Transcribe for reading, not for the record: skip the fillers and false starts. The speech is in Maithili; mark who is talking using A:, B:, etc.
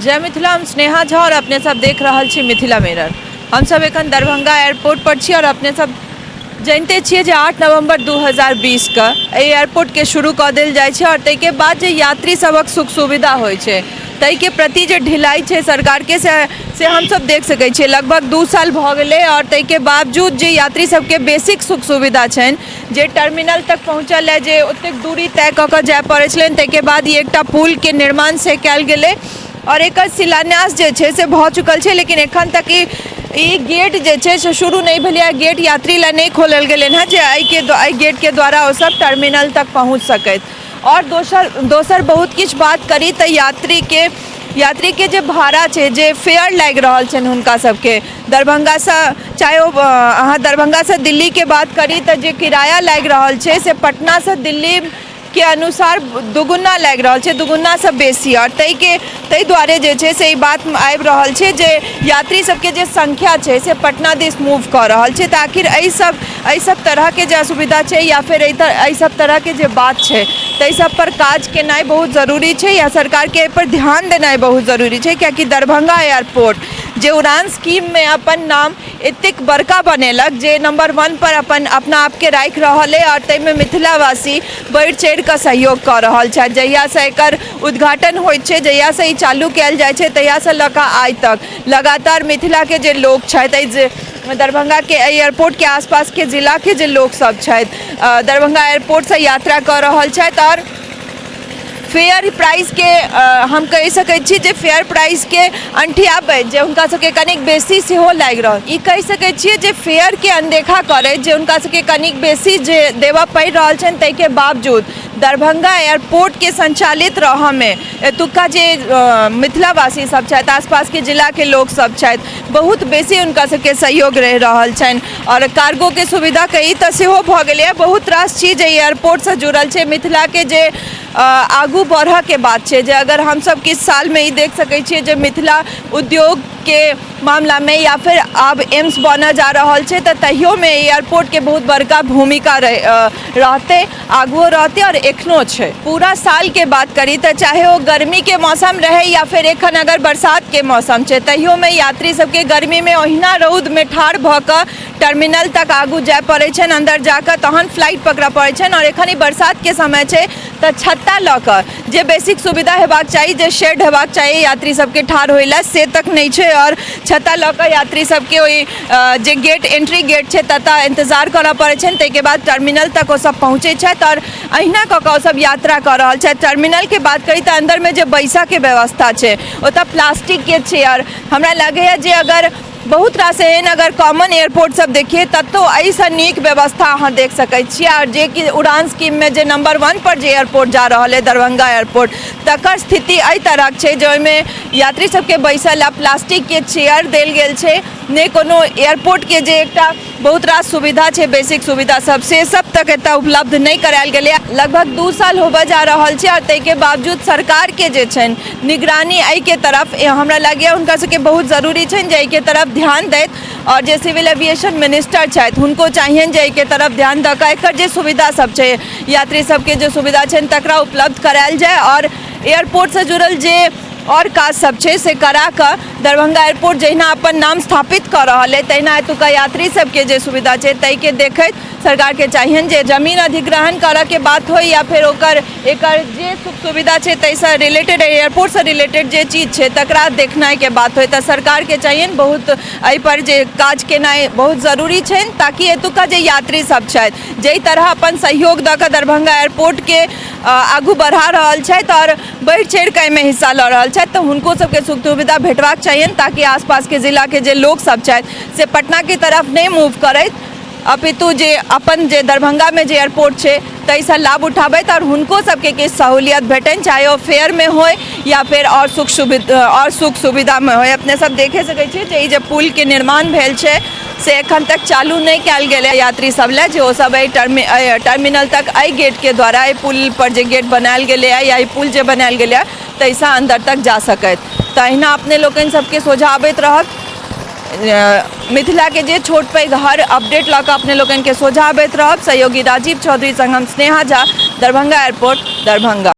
A: जय मिथिला, हम स्नेहा झा और अपने सब देख रहल छी मिथिला मिरर। हमसब एखन दरभंगा एयरपोर्ट पर छी और अपने सब जानिते छियै जे 8 नवम्बर 2020 के एहि एयरपोर्टके शुरू कऽ देल जाइ छै और ताहिके बाद जे यात्री सभक सुख सुविधा होइ छै ताहिके प्रति जे ढिलाई छै सरकारके से हमसब देख सकै छियै। लगभग 2 साल भऽ गेलै और ताहिके बावजूद जे यात्री सबके बेसिक सुख सुविधा छनि, जे टर्मिनल तक पहुँचल है, जे ओतेक दूरी तय कऽ कऽ जाय पड़ै छलनि, ताहिके बाद ई एकटा पुलके निर्माण से कयल गेलै आओर एकर शिलान्यास जे छै से भऽ चुकल छै, लेकिन एखन तक ई गेट जे छै से शुरू नहि भेलैए। गेट यात्री लए नहि खोलल गेलनि हेँ जे एहिके एहि गेटके द्वारा ओसभ टर्मिनल तक पहुँच सकथि। आओर दोसर बहुत किछु बात करी तऽ यात्रीके जे भाड़ा छै, जे फेयर लागि रहल छनि हुनका सबके, दरभंगासँ चाहे ओ अहाँ दरभंगासँ दिल्लीके बात करी तऽ जे किराया लागि रहल छै से पटनासँ दिल्लीके अनुसार दुगुना लागि रहल छै, दुगुनासँ बेसी। आओर ताहि दुआरे जे छै से ई बात आबि रहल छै जे यात्री सबके जे संख्या छै से पटना दिस मूव कऽ रहल छै। तऽ आखिर एहि सब तरहके जे असुविधा छै या फेर एहि सब तरहके जे बात छै, ताहि सब पर काज केनाइ बहुत जरूरी छै या सरकारके एहिपर ध्यान देनाइ बहुत जरूरी छै, कियाकि दरभंगा एयरपोर्ट जे उड़ान स्कीममे अपन नाम एतेक बड़का बनेलक, जे नंबर 1 पर अपना आपके राखि रहल अइ आओर ताहिमे मिथिलावासी बढ़ि चढ़ि कऽ सहयोग कऽ रहल छथि। जहियासँ एकर उद्घाटन होइत छै, जहियासँ ई चालू कयल जाइ छै, तहियासँ लऽ कऽ आइ तक लगातार मिथिलाके जे लोक छथि, एहि जे दरभंगाके एहि एयरपोर्टके आसपासके जिलाके जे लोकसभ छथि, दरभंगा एयरपोर्टसँ यात्रा कऽ रहल छथि। आओर फेयर प्राइसके हम कहि सकैत छी जे फेयर प्राइसके अंठियाबैत जे हुनका सबके कनिक बेसी सेहो लागि रहल, ई कहि सकैत छियै जे फेयरके अनदेखा करैत जे हुनका सबके कनिक बेसी जे देबऽ पड़ि रहल छनि, ताहिके बावजूद दरभंगा एयरपोर्टके संचालित रहऽमे एतुक्का जे मिथिलावासी सब छथि, आसपासके जिलाके लोक सब छथि, बहुत बेसी हुनका सबके सहयोग रहि रहल छनि। आओर कार्गोके सुविधा कही तऽ सेहो भऽ गेलैए। बहुत रास चीज एहि एयरपोर्टसँ जुड़ल छै। मिथिलाके जे आगू बढ़ऽके बात छै, जे अगर हमसब किछु सालमे ई देख सकै छियै जे मिथिला उद्योगके मामलामे या फेर आब एम्स बनऽ जा रहल छै, तऽ तहियोमे एयरपोर्टके बहुत बड़का भूमिका रहतै, आगुओ रहतै आओर एखनो छै। पूरा सालके बात करी तऽ चाहे ओ गर्मीके मौसम रहै या फेर एखन अगर बरसातके मौसम छै, तहियोमे यात्री सबके गर्मीमे ओहिना रौदमे ठाढ़ भऽ कऽ टर्मिनल तक आगू जाय पड़ै छनि, अन्दर जाकऽ तहन फ्लाइट पकड़ऽ पड़ै छनि। आओर एखन ई बरसातके समय छै तऽ छत्ता लऽ कऽ जे बेसिक सुविधा हेबाक चाही, जे शेड हेबाक चाही यात्री सबके ठाढ़ होइ लए, से तक नहि छै। आओर छत्ता लऽ कऽ यात्री सबके ओहि जे गेट, एंट्री गेट छै, ततऽ इंतजार करऽ पड़ै छनि। ताहिके बाद टर्मिनल तक ओ सब पहुँचै छथि आओर अहिना कऽ कऽ ओ सब यात्रा कऽ रहल छथि। टर्मिनलके बात करी तऽ अन्दरमे जे बैसऽके व्यवस्था छै, ओतऽ प्लास्टिकके चेयर। हमरा लगैए जे अगर बहुत रास एहन अगर कॉमन एयरपोर्ट सब देखिए, ततौ एहिसँ नीक व्यवस्था अहाँ देख सकै छियै। आओर जे कि उड़ान स्कीममे जे नंबर 1 पर जे एयरपोर्ट जा रहल अइ दरभंगा एयरपोर्ट, तकर स्थिति एहि तरहक छै जे ओहिमे यात्री सबके बैसऽ लए प्लास्टिकके चेयर देल गेल छै, नहि कोनो एयरपोर्टके जे एकटा बहुत रास सुविधा छै, बेसिक सुविधा सब, से सब तक एतऽ उपलब्ध नहि करायल गेलैए। लगभग 2 साल होबऽ जा रहल छै आओर ताहिके बावजूद सरकारके जे छनि निगरानी एहिके तरफ, हमरा लगैए हुनका सबके बहुत जरूरी छनि जे एहिके तरफ ध्यान दैत। आओर जे सिविल एविएशन मिनिस्टर छथि, हुनको चाहियनि जे एहिके तरफ ध्यान दऽ कऽ एकर जे सुविधा सब छै, यात्री सबके जे सुविधा छनि, तकरा उपलब्ध करायल जाय आओर एयरपोर्टसँ जुड़ल जे आओर काज सब छै से करा कऽ दरभंगा एयरपोर्ट जहिना अपन नाम स्थापित कऽ रहल अइ, तहिना एतुका यात्री सबके जे सुविधा छै ताहिके देखैत सरकारके चाहियनि जे जमीन अधिग्रहण करऽके बात होइ या फेर ओकर एकर जे सुख सुविधा छै ताहिसँ रिलेटेड, एयरपोर्टसँ रिलेटेड जे चीज छै तकरा देखनाइके बात होइ, तऽ सरकारके चाहियनि बहुत एहिपर जे काज केनाइ बहुत जरूरी छनि, ताकि एतुका जे यात्री सब छथि, जाहि तरह अपन सहयोग दऽ कऽ दरभंगा एयरपोर्टके आगू बढ़ा रहल छथि आओर बढ़ि चढ़ि कऽ एहिमे हिस्सा लऽ रहल छथि, तऽ हुनको सबके सुख सुविधा भेटबाक चाहियनि, ताकि आसपासके जिलाके जे लोकसब छथि से पटनाके तरफ नहि मूव करथि, अपितु जे अपन जे दरभंगामे जे एयरपोर्ट छै ताहिसँ लाभ उठाबथि आओर हुनको सबके किछु सहूलियत भेटनि, चाहे ओ फेयरमे होइ या फेर आओर सुख सुविधामे होइ। अपने सब देखे सकै छियै जे ई जे पुलके निर्माण भेल छै से एखन तक चालू नहि कयल गेलै यात्री सब लए, जे ओ सब एहि टर्मिनल तक एहि गेटके द्वारा, एहि पुल पर जे गेट बनायल गेलैए या ई पुल जे बनायल गेलैए ताहिसँ अन्दर तक जा सकथि। तऽ अहिना अपने लोकनि सबके सोझा अबैत रहत मिथिलाके जे छोट पैघ हर अपडेट लऽ कऽ अपने लोकनिके सोझा अबैत रहब। सहयोगी राजीव चौधरी संग हम स्नेहा झा, दरभंगा एयरपोर्ट, दरभंगा।